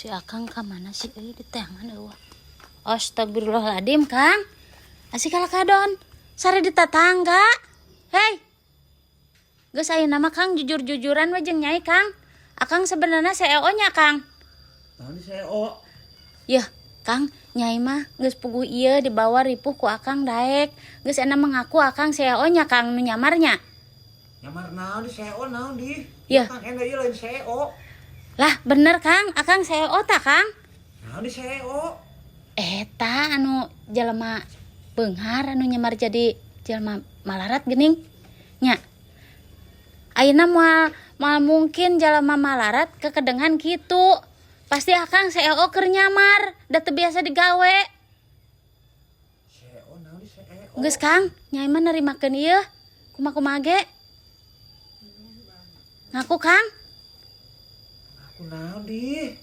Si Akang ka mana sih euy, di tangan euweuh. Astagfirullahaladzim, Kang. Asik kalah kadon. Sare di tetangga. Hei. Geus, ayeuna mah, Kang, jujur-jujuran we jeung Nyai, Kang. Akang sebenarnya CEO nya, Kang? Naon di CEO? Yah, Kang, Nyai mah geus puguh ieu dibawa ripuh ku Akang daek. Geus enak mengaku Akang CEO nya, Kang, nu nyamarnya. Nyamar naon di CEO naon di? Ya. Kang Enda ieu lain CEO. Lah, bener, Kang, Akang CEO tak, Kang? Naon di CEO? Eta anu jelema beunghar anu nyamar jadi jelema malarat geuning. Nya. Ayeuna moal moal mungkin jelema malarat kekedengan kitu. Pasti Akang CEO keur nyamar, da teu biasa digawe. CEO naon di CEO? Geus, Kang, Nyai mah nerimakeun ieu. Kumaha-kumaha ge. Ngaku, Kang. Aku naon di?